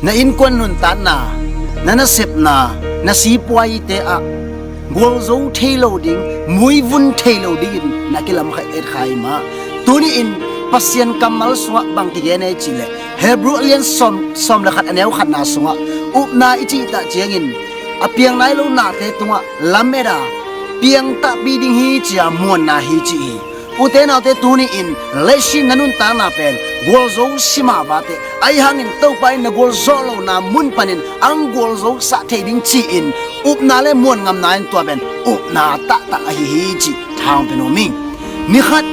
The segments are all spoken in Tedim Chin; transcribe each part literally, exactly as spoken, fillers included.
Na innkuan nuntakna, na nasepna, na sipuaite ah gualzo thei lo ding, muivun thei lo dingin na kilam kha et kha hi mah. Tuni-in Pasian kammal sungah bang kigen ei cih leh, Hebru a lian sawm, sawm le khat a neu khatna sungah upna i cih tak ciangin a piang nai lo nate tungah lamet a piang takpi ding hi ci-a muanna hi ci hi. Ute naute, tuni-in leishi na nuntakna pen gualzo si mah vate, ahi hangin Topa in na gualzawh lohna mun panin ang gualzosah thei ding ci-in upna le muan ngamna in tua pen upna taktak ahi hi cih thang pen om hi. Ni khat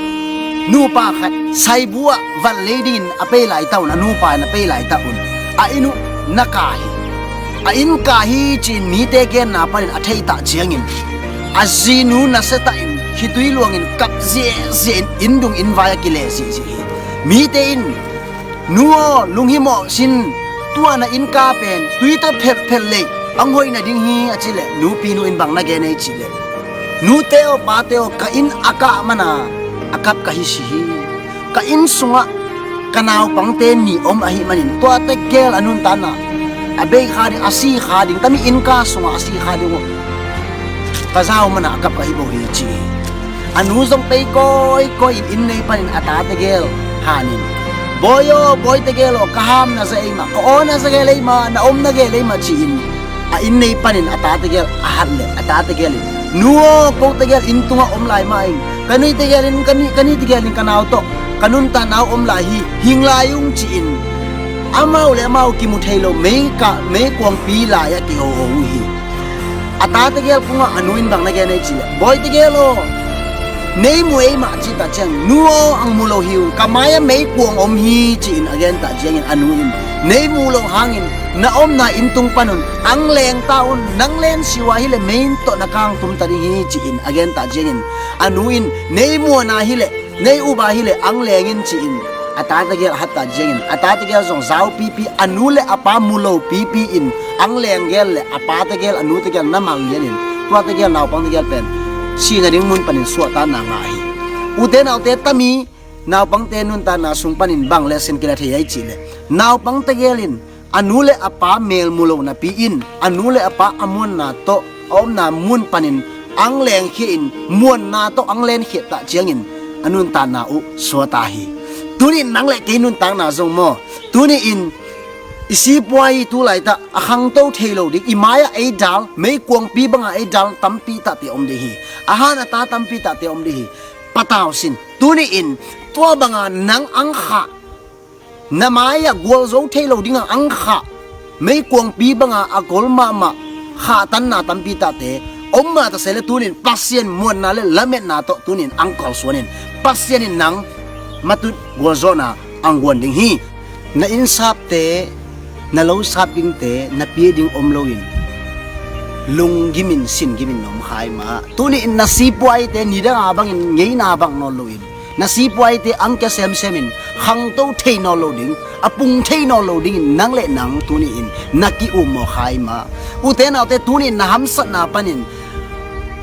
nupa khat saibu ah van lei dingin a pei laitah un, a nupa in a pei laitah un a inn uh na ka hi. A inn ka hi ci-in mite genna panin a theitah ciangin a zinu nasia tahin khitui luangin kap ziahziah in, inn dung inn vai a kile ziahziah hi. Mite in, "Nu aw, lunghimawh sin, tua na inn ka pen tui tawh phelhphelh lei ang hoih nading hi," a cih leh, nupi nu in bang na gen ei cih leh, "Nute aw, pate aw, ka inn a kah mana a kap ka hi si hi. Ka inn sungah ka naupangte nih om ahih manin tua tegel a nuntakna a bei kha ding, a si kha ding, tami inn ka sungah a si kha ding uh ka zau mana a kap ka hi bo hi," ci hi. A nu zong pei kawikawi in inn nei panin a ta tegel hanin, "Bawi aw, bawi tegel aw, ka ham na za ei mah, ka aw na za gel ei mah, na om na gel ei mah," ci-in a inn nei panin a ta tegel a hat leh, a ta tegel in, "Nu aw, ko tegel inn tungah om lai mah ing, ka ni tegel in, ka ni, ka ni tegel in ka nau tawh ka nuntakna uh om lai hi, hing lai ung," ci-in amau le amau kimu thei lo mei ka, meikuangpi lai-ah kihoho uh hi. A ta tegel kungah a nu in bang na gen ei cih leh, "Bawi tegel aw, nei mu ei mah," a cih tak ciang, "Nu aw, ang mu lo hi ung, ka mai-ah meikuang om hi," ci-in a gen tak ciangin a nu in, "Nei mu lo hangin na omna inn tung panun ang leng ta un, nang len si uh a hi leh mei inn tawh na kang tum ta ding hi," ci-in a gen tak ciangin a nu in, "Nei muan a hi leh, nei up a hi leh ang leng in," ci-in a ta tegel a hat tak ciangin a ta tegel zong zau pipi, a nu le a pa mu lo pipi in ang leng gel le a pa tegel, a nu tegel na mal lianin tua tegel naupang tegel pen si nading mun panin suahtakna ngah hi. Ute naute, tami naupangte nuntakna sung panin bang le sin kila thei ei cih leh, naupang tegel in a nu le a pa mel mu lo napi in a nu le a pa a muanna tawh a omna mun panin ang lengkhia in muanna tawh ang lenkhiat tak ciangin a nuntakna uh suata hi. Tuni-in nang le kei nuntakna zong maw, tuni-in i sipuai tu laitah a khangto thei lo ding, i mai-ah ei dal, meikuangpi banga ei dal tampi tahte om ding hi. A han a ta tampi tahte om ding hi. Patau sin, tuni-in tua banga nang ang khah, na mai-ah gualzo thei lo dinga ang khah, meikuangpi banga a gol mahmah khahtanna tampi tahte om mah ta se le, tuni-in Pasian muanna le lametna tawh tuni-in ang kalsuanin Pasian in nang matut gualzawhna ang guan ding hi. Na innsapte, na losap dingte, na pia ding om loin lunggimin singimin na om kha hi mah. Tuni-in na sipuaite nidanga bangin ngeina bang nawn loin na sipuaite ang kia semsemin khangto thei nawn lo ding, a pung thei nawn lo dingin nang le nang tuni-in na ki-ummawh kha hi mah. Ute naute, tuni-in na hamsatna panin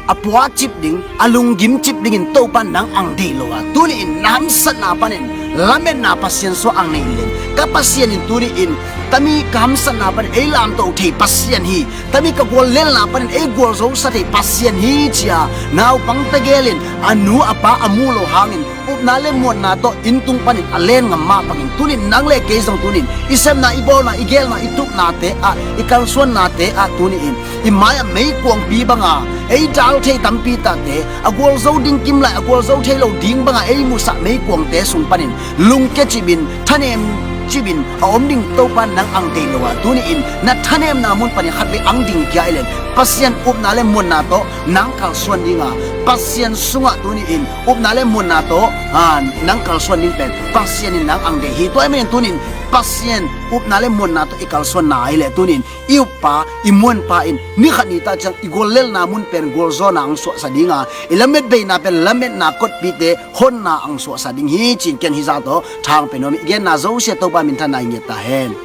a puacip ding, a lunggimcip dingin Topa nang ang deih lo a, tuni-in na hamsatna panin lametna Pasian suah ang nei leng, ka Pasian in tuni-in tami ka hamsatna panin ei lamto thei Pasian hi, tami ka guallelna panin ei gualzosa thei Pasian hi, ci-a naupang tegel in a nu a pa a mu lo hangin upna le muanna tawh inn tung panin a len ngam mah bangin tuni-in nang le kei zong tuni-in i sepna, i bawlna, i gelna, i tupnate ah, i kalsuannate ah tuni-in i mai-ah meikuangpi banga ei dal thei tampi tahte, a gualzo ding kim lai, a gualzo thei lo ding banga ei musah meikuangte sung panin lungkia cipin, thanem cipin a om ding Topa nang ang deih lo a, tuni-in na thanemna mun panin khatvei ang ding kia i leng Pasian upna le muanna tawh nang kalsuan dinga, Pasian sungah tuni-in upna le muanna tawh, a, nang kalsuan ding pen Pasian in nang ang deih hi. Tua ahih manin tuni-in Pasian upna le muanna tawh i kalsuanna ahih leh tuni-in i uppa, i muanpa in ni khat ni tak ciang i guallelna mun pen gualzawhna ang suahsa dinga, i lametbeina pen lametna kotpite honna ang suahsa ding hi, ci-in ken hizah tawh thang pen om hi. I genna zosia Topa minthanna i nget ta hen.